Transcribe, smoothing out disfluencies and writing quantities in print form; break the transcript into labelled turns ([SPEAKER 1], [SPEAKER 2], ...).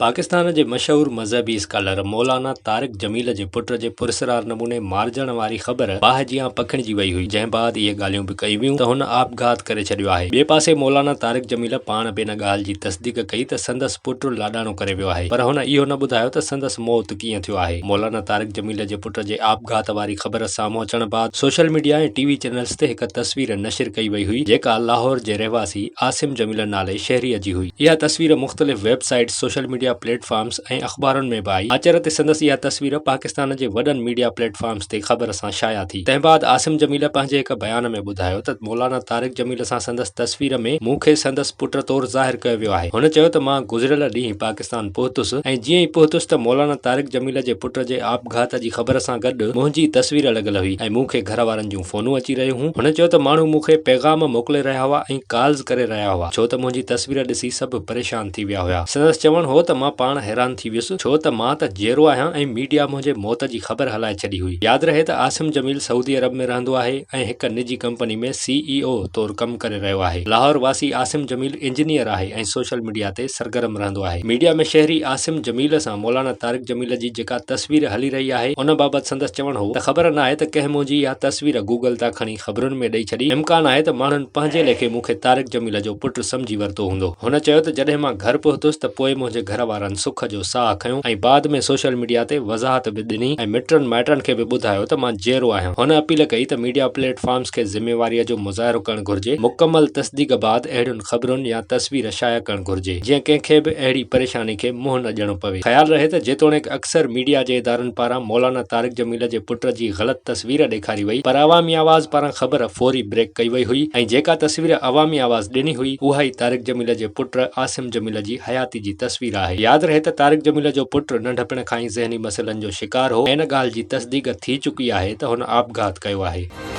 [SPEAKER 1] پاڪستان جي مشهور مذهبي اسڪالر مولانا طارق جميل جي پٽ جي پراسرار نموني مارجڻ واري خبر باهه جيان پکڙجي وئي هئي، جنهن بعد اهي ڳالهيون به ڪيون ويون ته هن آپگهات ڪري ڇڏيو آهي. ٻئي پاسي مولانا طارق جميل پاڻ به ان ڳالهه جي تصديق ڪئي ته سندس پٽ لاڏاڻو ڪري ويو آهي پر هن اهو نه ٻڌايو ته سندس موت ڪيئن ٿيو آهي. مولانا طارق جميل جي پٽ جي آپگهات واري خبر سامهون اچڻ بعد social media ۽ T V channels تي هڪ تصوير نشر ڪئي وئي هئي جيڪا لاهور جي رهواسي عاصم جميل نالي شهريء جي هئي. اها تصوير مختلف websites, social media platforms ۽ اخبارن ۾ به آئي. آچر تي سندس اها تصوير پاڪستان جي وڏن ميڊيا پليٽ فارمز تي خبر سان شايع ٿي. تنهن بعد عاصم جميل پنهنجي هڪ بيان ۾ ٻڌايو ته مولانا طارق جميل سان سندس تصوير ۾ مون کي سندس پٽ طور ظاهر ڪيو ويو آهي. هن چيو ته مان گذريل ڏينهن پاڪستان پهتس ۽ جيئن ئي پهتس ته مولانا طارق جميل جي پٽ جي آپگهات جي خبر سان گڏ منهنجي تصوير لڳل هئي ۽ مون کي گهر وارن جون فونون اچي رهيون هيون. هن چيو ته ماڻهو مون کي پيغام موڪلي رهيا هئا ۽ ڪالز ڪري رهيا هئا، ڇو ته منهنجي تصوير ڏسي سڀ پريشان ٿي ويا هيا. سندس چوڻ هو ته مان پاڻ حيران ٿي ويس، ڇو ته مان ته جيئرو آهيان ۽ ميڊيا منهنجي موت جي خبر هلائي ڇڏي هئي. ياد رهي ته عاصم جميل سعودي عرب ۾ رهندو آهي ۽ هڪ نجي ڪمپني ۾ سي اي او طور ڪم ڪري رهيو آهي. لاهور واسي عاصم جميل انجنيئر آهي ۽ سوشل ميڊيا تي سرگرم رهندو آهي. ميڊيا ۾ شهري عاصم جميل سان مولانا طارق جميل جي جيڪا تصوير هلي رهي آهي ان بابت سندس چوڻ هو ته خبر ناهي ته ڪنهن منهنجي اها تصوير گوگل تان کڻي خبرن ۾ ڏئي ڇڏي، امڪان آهي ته ماڻهن پنهنجي ليکي مون کي طارق جميل جو پٽ سمجهي ورتو هوندو. هن چيو ته جڏهن مان گهر پهتس ته پوء منهنجي گهر وارن سک جو ساهه کنيو ۽ بعد ۾ سوشل ميڊيا تي وضاحت به ڏني ۽ مٽن مائٽن کي به ٻڌايو ته مان جيئرو آهيان. هن اپيل ڪئي ته ميڊيا پليٽ فارمز کي ذميواريء جو مظاهرو ڪرڻ گهرجي، مڪمل تصديق بعد اهڙين خبرن يا تصوير شايع ڪرڻ گهرجي، جيئن ڪنهن کي به اهڙي پريشاني کي منهن نه ڏيڻو پوي. خيال رهي ته جيتوڻيڪ اڪثر ميڊيا جي ادارن پاران مولانا طارق جميل جي پٽ جي غلط تصوير ڏيکاري وئي پر عوامي آواز پاران خبر فوري بريڪ ڪئي وئي هئي ۽ جيڪا تصوير عوامي آواز ڏني هئي اها ئي طارق جميل جي پٽ عاصم جميل جي حياتي جي تصوير آهي. ياد رهي ته طارق جميل جو پٽ ننڍپڻ کان ئي ذهني مسئلن جو شڪار هو ۽ ان ڳالهه جي تصديق ٿي چڪي آهي ته هن آپگهات ڪيو آهي.